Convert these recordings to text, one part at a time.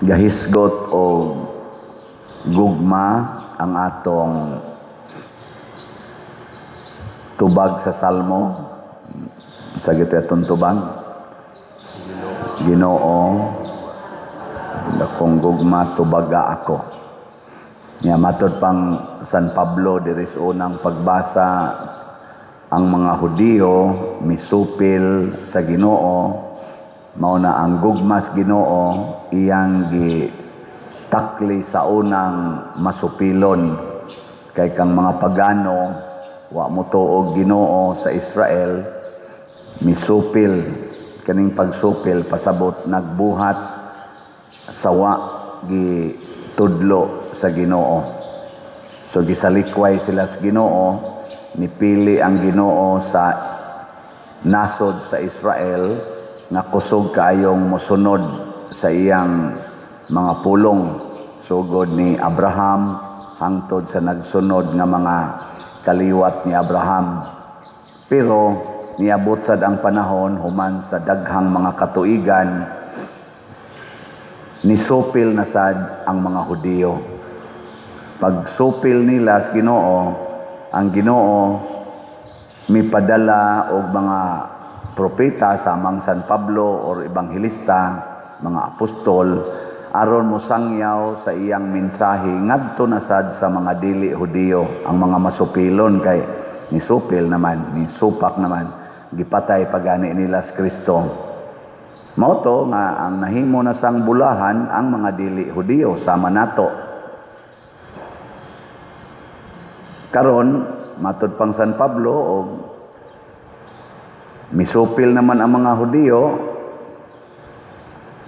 Gahisgot o gugma ang atong tubag sa Salmo. Sa gito atong tubag? Ginoo, dakong gugma, tubaga ako. Nya matod pang San Pablo diri sa unang pagbasa, ang mga Hudiyo misupil sa Ginoo, mao na ang gugmas Ginoo iyang gitakli sa unang masupilon, kay kang mga pagano, wa mo tuog Ginoo sa Israel, misupil. Kaning pagsupil pasabot nagbuhat sa wa gitudlo sa Ginoo. So gisalikway sila sa Ginoo, nipili ang Ginoo sa nasod sa Israel nga kusog kaayong mosunod sa iyang mga pulong, sugod ni Abraham hangtod sa nagsunod nga mga kaliwat ni Abraham. Pero niabot sad ang panahon, human sa daghang mga katuigan, nisupil na sad ang mga Hudiyo. Pagsupil nila sa Ginoo, ang Ginoo mipadala og mga propeta samang San Pablo or ebanghelista, mga apostol, aron mosangyaw sa iyang mensahe ngadto na sad sa mga dili Hudiyo, ang mga masupilon, kay nisupil naman, nisupak naman, gipatay pagani nila si Kristo. Mao to nga ang nahimo na sang bulahan ang mga dili Hudiyo sama nato. Karon matud pang San Pablo, og misupil naman ang mga Hudiyo,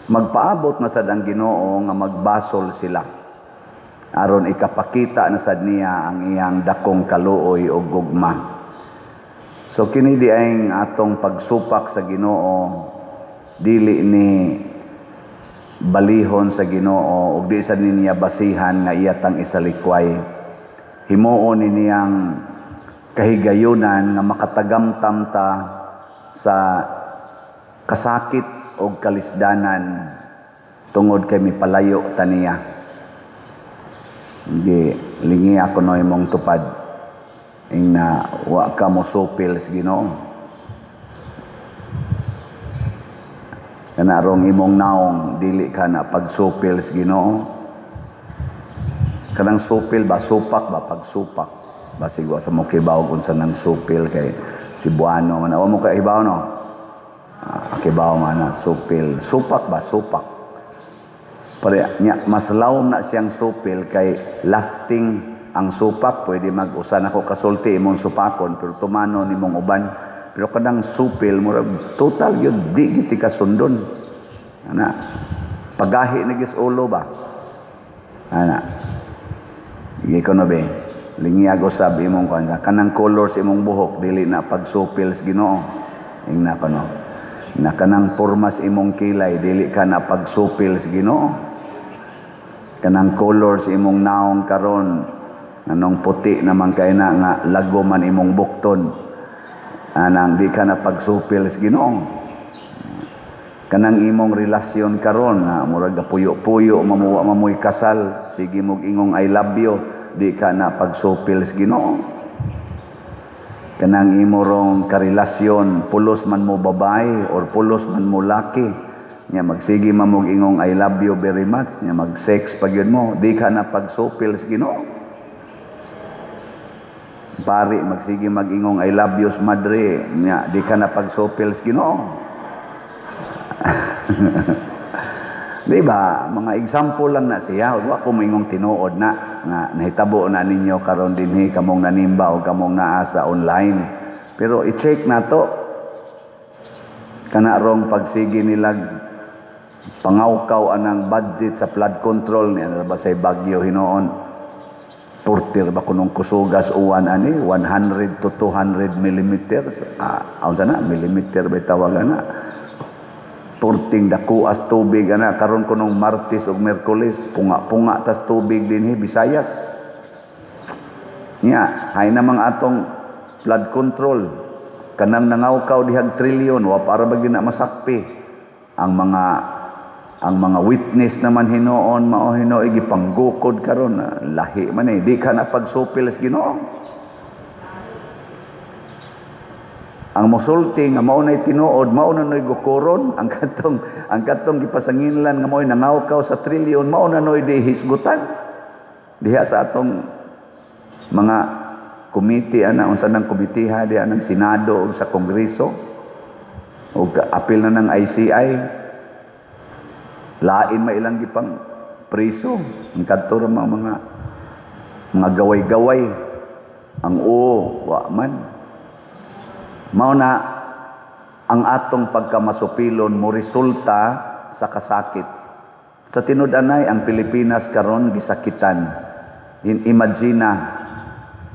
magpaabot na sad ang Ginoo nga magbasol sila aron ikapakita na sad niya ang iyang dakong kaluoy o gugma. So kini di ang atong pagsupak sa Ginoo, dili ni balihon sa Ginoo ug di sad ni niya basihan nga iya tang isalikway. Himuon ni niyang kahigayunan nga makatagamtam ta sa kasakit og kalisdanan tungod kay mipalayo ta niya. Gi lingi ako no imong tupad ing na wa ka mo supil sa Ginoo. Kana rong imong naong, dili ka na pagsupil sa Ginoo. Kanang supil ba, supak ba, pagsupak. Basig wa sa mo kibaw kung sa nang supil kay Cebuano man. Wa mo ka ibaw no? Kibaw man na supil. Supak ba, supak. Pare nya mas lawom na siyang supil kay lasting ang supak. Pwede mag-usa nako kasulti imong supakon pero tumano nimong uban. Pero kanang supil, murag total gyud, di gyud ti kasundon. Ana, pagahi na gyud ulo ba. Ana, sige ko no be, lingiyag usab imong kuan, kanang color sa imong buhok, dili na pagsupil sa Ginoo. Ingna ko no na kanang pormas imong kilay, dili ka na pagsupil sa Ginoo. Kanang color sa imong naong karon, anong puti naman kay na nga lago man imong bukton, anang di ka na pagsupil sa Ginoo. Kanang imong relasyon karon nga murag puyo-puyo, mamuwa mamoy kasal, sige mog ingong "I love you," di ka na pagsupil sa Ginoo. Kanang imo rong karelasyon, pulos man mo babae or pulos man mo laki nya, magsige man mog ingong "I love you very much," nya mag-sex pa gyud mo, di ka na pagsupil sa Ginoo. Pari, magsige mag-ingong "I love you" sa madre nya, di ka na pagsupil sa Ginoo. Di ba? Mga example lang na siya. Wa ko moingong tinuod na nga nahitabo na ninyo karon dinhi, kamong nanimba o kamong naa sa online. Pero i-check na to. Kana rong pagsige nilag pangawkaw anang budget sa flood control ni ano ba say bagyo hinoon. Purtir ba kunong kusugas uwan ani 100 to 200 millimeters. Unsa na millimeter ba tawagan na? Purting dakuas tubig ana karon kunong Martes ug Miyerkules, punga-punga tas tubig dinhi Visayas. Nya, hay namang atong flood control, kanang nangawkaw dihag trilyon, wa para ba gina masakpi ang mga Ang mga witness naman hinuon mao hinuoy gipanggukod karon. Lahi man eh, di ka na pagsupil sa Ginoo. Ang mosulti nga mao nay tinuod, mao na noy gukoron. Ang katong gipasanginlan nga mao'y nangawkaw sa trilyon, mao na noy dihisgutan diha sa atong mga komite ana, unsa nang komiteha diha ng Senado ug sa Kongreso ug apil na ng ICI. Lain ma ilang gipang priso ang kadto ra mga gaway-gaway. Ang oo wa man. Mao na ang atong pagkamasupilon mo resulta sa kasakit. Sa tinud-anay, ang Pilipinas karon gisakitan. Imagine na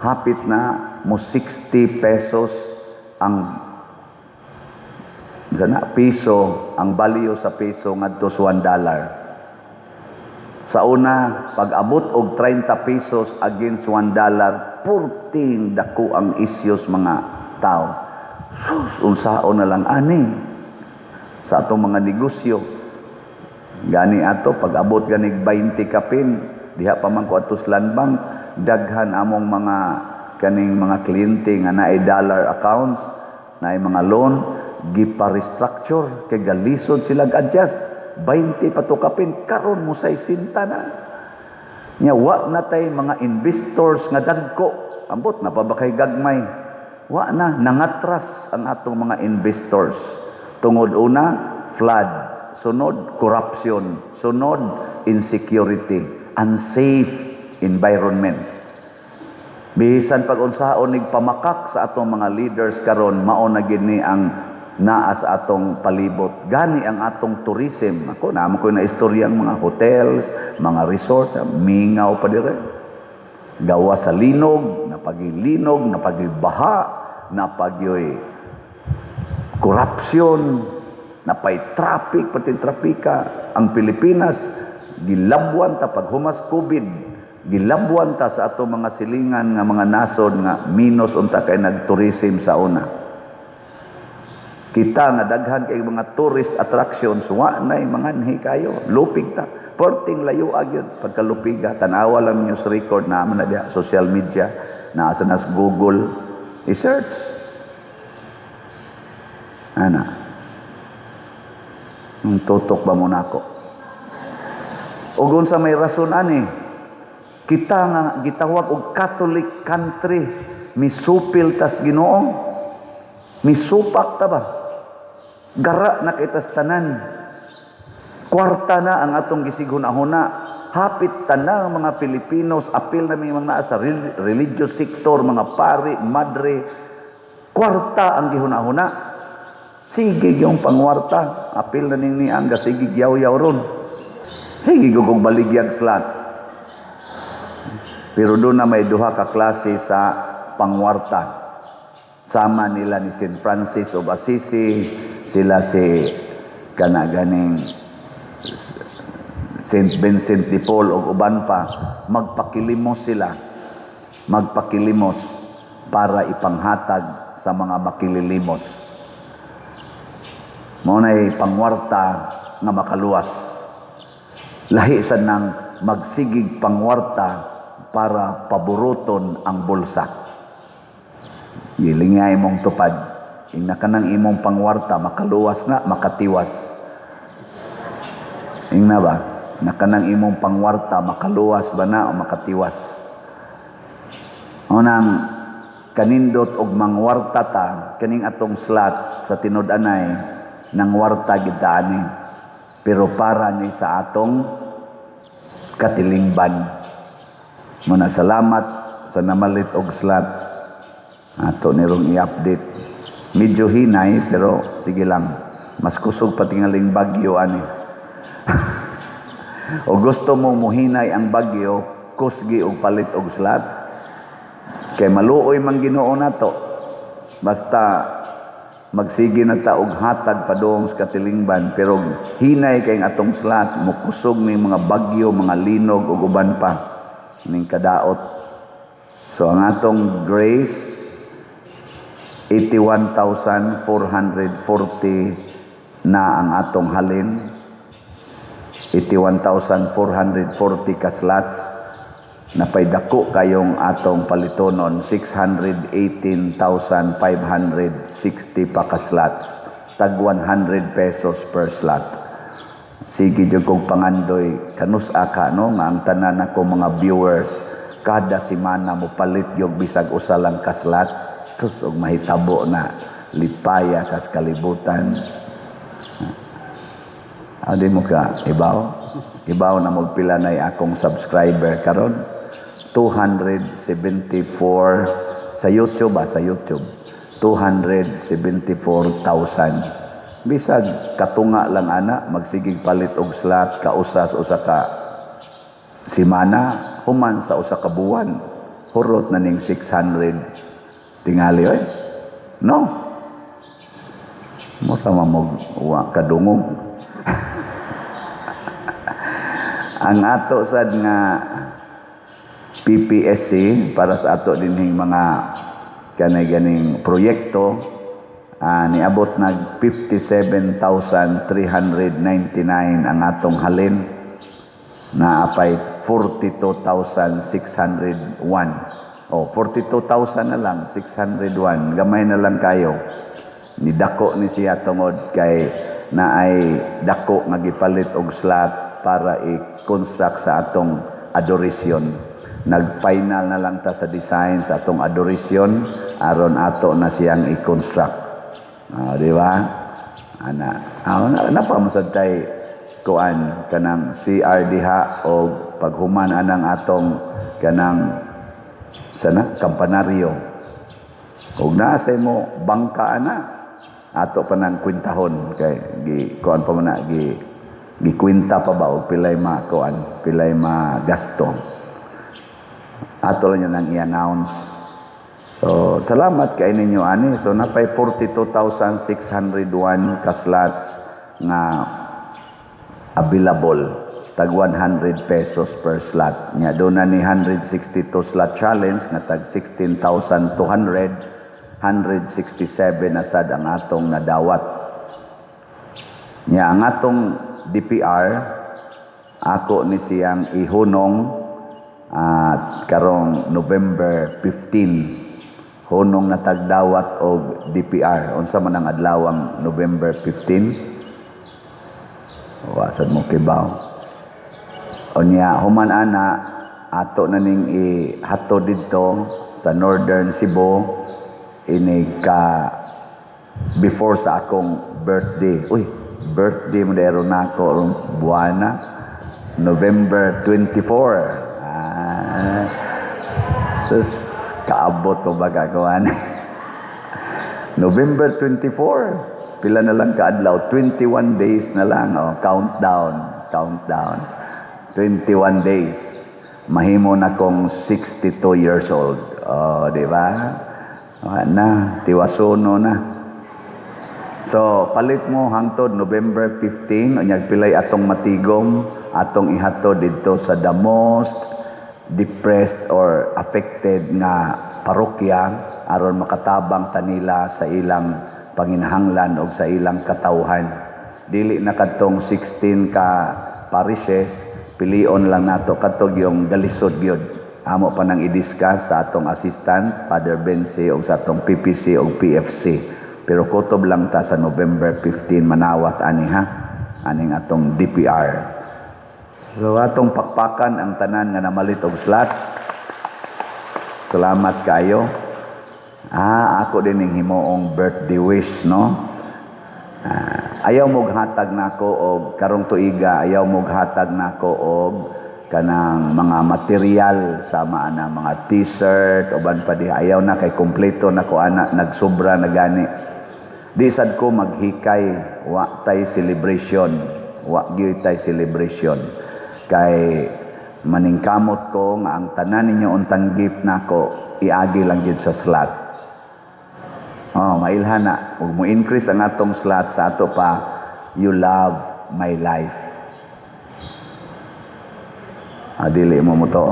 hapit na mo 60 pesos ang sana piso, ang value sa piso ngadto sa $1. Sa una, pag abot og 30 pesos against $1, 14 dako ang issues mga tao. Sus, unsaon na lang ani sa atong mga negosyo. Gani ato pag abot ganig 20 kapin, diha pa man ko ato sa Land Bank, daghan among mga kaning mga kliyente nga naay dollar accounts, naay mga loan, gipa-restructure kay galisod sila adjust. 20 pa to kapin, karon mo 60 na. Nya wa na tay mga investors nga dagko. Ambot na pa ba kay gagmay? Wa na, nangatras ang atong mga investors. Tungod una, flood, sunod corruption, sunod insecurity, unsafe environment. Bisan pag unsaon nig pamakak sa atong mga leaders karon, mao na gid ni ang naa sa atong palibot. Gani ang atong tourism. Ako, naamo ko na istorya ang mga hotels, mga resort, mingaw pa dire. Gawa sa linog, napagilinog, napagibaha, napagyoy corruption, napay traffic, pati trapika. Ang Pilipinas, gilabwan ta pag humas COVID, gilabwan ta sa ato mga silingan nga mga nasod nga minus unta kay nagtourism sa una. Kita nga daghan kay mga tourist attractions, wa nay manganhi kayo, lupig ta. Perting layo gyud pagkalupiga, tan-awa lang news record na man na diha, social media, naa sa nas Google, i-search. Ana. Ang tutok ba mo nako? Ug unsa may rason ani? Kita nga gitawag og Catholic country, misupil tas Ginoo. Misupak ta ba? Gara na kitas tanan. Kwarta na ang atong gisighuna-huna. Hapit tanang mga Pilipinos, apil na may mga naa sa religious sector, mga pari, madre, kwarta ang gihuna-huna. Sige yung pangwarta, apil na ning niang sige yaw-yaw ron. Sige gugong baligyag slot. Pero doon na may duha ka klase sa pangwarta. Sama nila ni St. Francis of Assisi, sila si kana ganing St. Vincent de Paul ug uban pa, magpakilimos sila. Magpakilimos para ipanghatag sa mga makililimos. Mao nay pangwarta nga makaluwas. Lahi sa nang magsigig pangwarta para paburuton ang bulsa. Gilingay imong tupad. Ingna ka ng imong pangwarta, makaluwas na, makatiwas. Ingna ba? Naka ng imong pangwarta, makaluwas ba na o makatiwas? Unang kanindot og mangwarta ta, kaning atong slot sa tinud-anay, nangwarta gid ta ani. Pero para ni sa atong katilingban. Muna salamat sa namalit og slots. Ato nirong i-update. Medyo hinay pero sige lang. Mas kusog pa tingaling bagyo ani. O gusto mo muhinay ang bagyo, kusgi og palit og slot. Kay maluoy man Ginoo nato. Basta magsige na ta og hatag padung sa katilingban, pero hinay kay ang atong slot, mukusog ni mga bagyo, mga linog ug uban pa ning kadaot. So ang atong grace, 81,440 na ang atong halin. 81,440 ka slots. Napay dako kayong atong palitonon, 618,560 pa ka slots, tag 100 pesos per slot. Sige jud kog pangandoy kanus-a ka, no, nga ang tanan ako mga viewers kada semana mo palit yung bisag usa lang ka slot. Sus, og mahitabo na, lipaya kas kalibutan. Adi mo ka ibaw? Ibaw na mo pila na akong subscriber karon? 274 sa YouTube ba, sa YouTube. 274,000. Bisag katunga lang ana, magsigig palit og slot kausas usa ka simana, human sa usa ka buwan. Hurot na ning 600 tingali oy. No. Mo tama mo wa kadungog. Ang ato sad nga PPSC para sa ato dinhing mga kanay ganing proyekto, niabot nag 57,399 ang atong halin, na apay 42,601. Oh, 42,000 na lang, 601. Gamay na lang kayo. Ni dako ni siya tungod kay na ay dako nga gipalit og slot para i-construct sa atong adoration. Nag-final na lang ta sa design sa atong adoration aron ato na siyang i-construct. Di ba? Ana, na, napamasad tay kuan kanang CR diha o paghuman anang atong kanang sana kampanaryo. Ug naa sa imo bangka ana, ato pa nang kwintahon kay gi kuan pa man na, gi gikwinta pa ba og pilay ma kuan, pilay ma gasto. Ato lang yun ang i-announce. So salamat kay ninyo ani. So napay 42,601 ka slots nga available, tag 100 pesos per slot. Nya doon na ni 162 slot challenge nga tag 16,200, 167 na sad ang atong nadawat. Nya ang atong DPR, ako ni siyang ihunong at karong November 15, hunong na tagdawat og DPR. Unsa man ang adlawang November 15? Wa sad mo kibaw. Unya human ana, ato na ning ihatod didto sa Northern Cebu ini ka before sa akong birthday. Uy, birthday mo dero na ako rong buwana, November 24. Sus, kaabot ko ba gagawan? November 24. Pila na lang kaadlaw? 21 days na lang. Oh, countdown, countdown. 21 days. Mahimo na kong 62 years old. Oh, di ba? Wa na, tiwasono na. So, palit mo hangtod November 15, unyag pilay atong matigom, atong ihatod didto sa the most depressed or affected nga parokya aron makatabang tanila sa ilang panginahanglan og sa ilang katawhan. Dili na kadtong 16 ka parishes, pilion lang nato kadtong yung galisod gyud. Amo pa nang i-discuss sa atong assistant Father Bensi og sa atong PPC og PFC. Pero kutob lang ta sa November 15 manawat ani ha, aning atong DPR. So atong pakpakan ang tanan nga namalit og slot. Salamat kayo. Ako din ning himuong birthday wish, no. Ayaw mo hatag nako og karong tuiga, ayaw mo hatag nako og kanang mga material sama ana mga T-shirt uban pa diha. Ayaw na kay kompleto na ko ana, nagsobra na gani. Di sad ko maghikay, wa tay celebration, wa gyud tay celebration kay maningkamot ko nga ang tanan ninyo untang gift nako iagi lang gyud sa slot. Oh, mailhan na. Ug mo increase ang atong slot sa ato pa, you love my life. Dili mo mo to.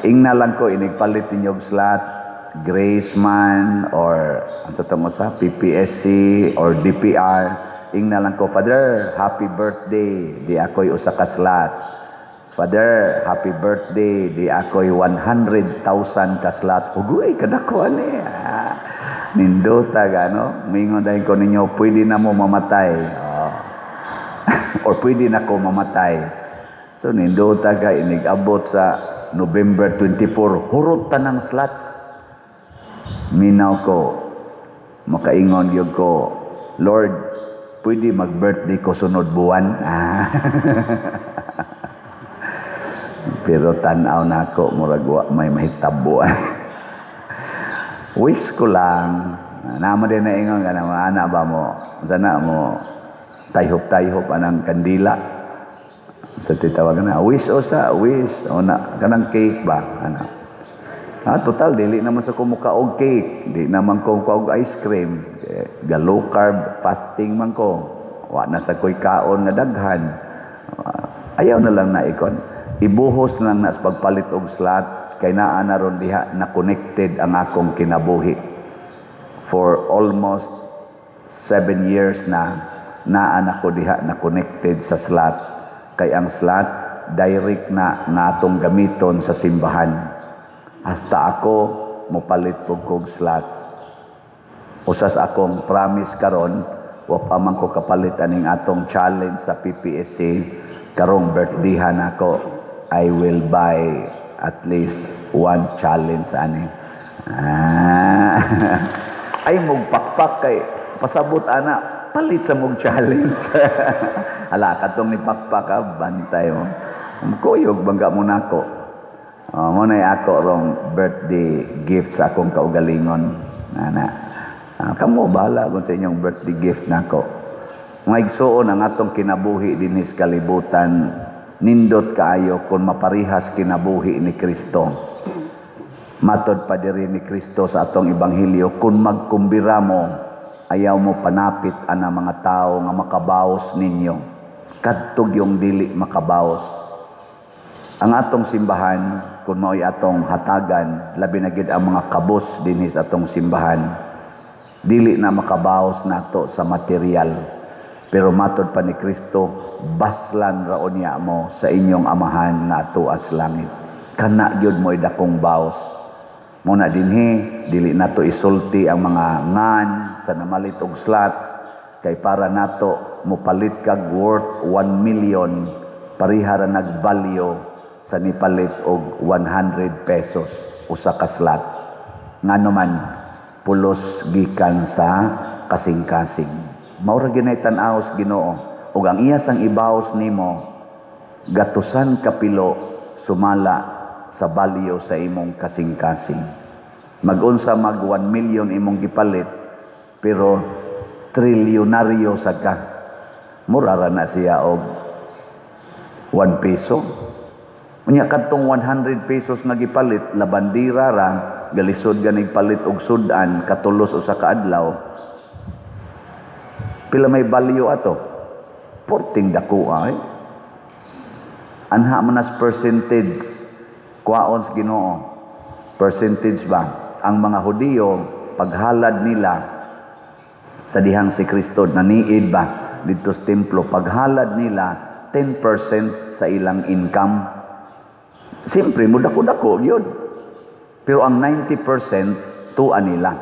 Ingna lang ko inigpalit ninyo og slot, Grace man or ang sa tong usa, PPSC or DPR, Ingna lang ko, "Father, happy birthday, di ako'y usa ka slot. Father, happy birthday, di ako'y 100,000 ka slot." Ugoy, kadako ani. Ah, nindota gano. Mingon dayon ko ninyo, pwede na mo mamatay. Oh. Or pwede na ko mamatay. So nindota ka, inig-abot sa November 24, hurot tanang slots. Minaw ko, makaingon gyud ko, "Lord, pwede mag-birthday ko sunod buwan?" Ah. Pero tan-aw na ako, murag wa may mahitabo. Wish ko lang, namo din na ingon ka na, ana ba mo, sana mo, tayhop-tayhop anang kandila. Sa titawag na, wish o sa, wish, o na, kanang cake ba, ana. Ah, total, dili naman sa kumuka og cake, di naman ko og ice cream. Eh, ga low carb fasting man ko. Wa na sa ko'y kaon nga daghan. Ah, ayaw na lang na ikon. Ibuhos na lang na sa pagpalit og slot kay naa na ron diha na connected ang akong kinabuhi. For almost 7 years na naa na ko diha na connected sa slot, kay ang slot direct na nga atong gamiton sa simbahan. Hasta ako mopalit pug kog slot. Usas akong promise karon, wa pa man ko kapalit aning atong challenge sa PPSC, karong birthdayhan ako, I will buy at least one challenge ani. Ah. Ay mugpakpak kay pasabot ana, palit sa mog challenge. Hala, katong ni pakpak ha, bantay mo. Kuyog bangga mo nako. Mo na ako rong birthday gift sa akong kaugalingon. Ana. Ah, kamo bahala kung sa inyong birthday gift nako. Mga igsuon, ang atong kinabuhi dinhi sa kalibutan nindot kaayo kung maparihas kinabuhi ni Kristo. Matod pa diri ni Kristo sa atong ebanghelyo, kung magkumbira mo, ayaw mo panapit ana mga tao nga makabaos ninyo. Kadtog yung dili makabaos. Ang atong simbahan, kung mao'y atong hatagan, labi na gid ang mga kabos dinhi sa atong simbahan, dili na makabaos nato sa material. Pero matod pa ni Kristo, baslan ra unya mo sa inyong amahan nga atuas langit. Kana gyud mo'y dakong baos. Muna dinhi, dili nato isulti ang mga ngan sa namalit og slots kay para nato mopalit kag worth 1 million, pareha ra nagbalyo sa nipalit og 100 pesos usa ka slot. Ngano man, pulos gikan sa kasing-kasing. Mao ra ginay tan-aw sa Ginoo, ug ang iya sang ibaos nimo gatusan kapilo sumala sa balyo sa imong kasing-kasing. Magunsa mag 1 million imong gipalit, pero trilyonaryo sa ka. Mura ra na siya og 1 peso. Unya kadtong 100 pesos nga gipalit, labandira ra, galisod ganig palit og sudan katulos usa ka adlaw. Pila may value ato? Porting dako ay. Anha man as percentage kwaon sa Ginoo. Percentage ba? Ang mga Hudiyo, paghalad nila sa dihang si Kristo naniid ba didto sa templo, paghalad nila 10% sa ilang income. Siyempre, mudako-dako yun. Pero ang 90% tuwa nila.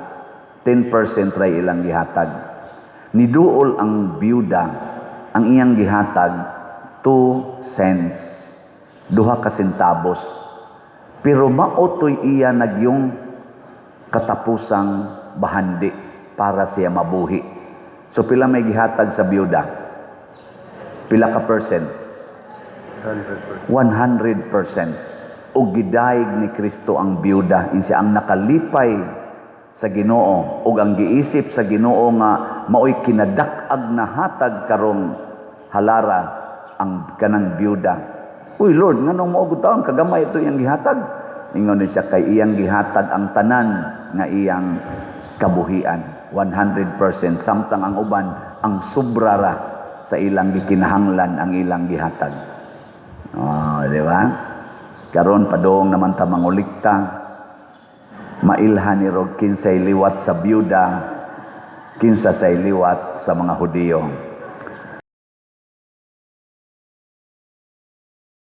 10% ray ilang gihatag. Niduol ang byuda, ang iyang gihatag 2 cents. 2 ka sentabos. Pero mao to'y iya nagyong katapusang bahandi para siya mabuhi. So pila may gihatag sa byuda? Pila ka percent? 100%. 100%. Ug gidayeg ni Kristo ang byuda, insi ang nakalipay sa Ginoo ug ang giisip sa Ginoo nga maoy kinadak-ag na hatag karong halara ang kanang byuda. "Uy Lord, nganong mao gud taon kagamay ito iyang gihatag?" Ingon ni siya, kay iyang gihatag ang tanan nga iyang kabuhian, 100%, samtang ang uban, ang sobra ra sa ilang gikinahanglan ang ilang gihatag. Oh, di ba? Karon padung naman ta mangulikta. Mailhan ni rog kinsay liwat sa byuda, kinsa say liwat sa mga Hudiyo.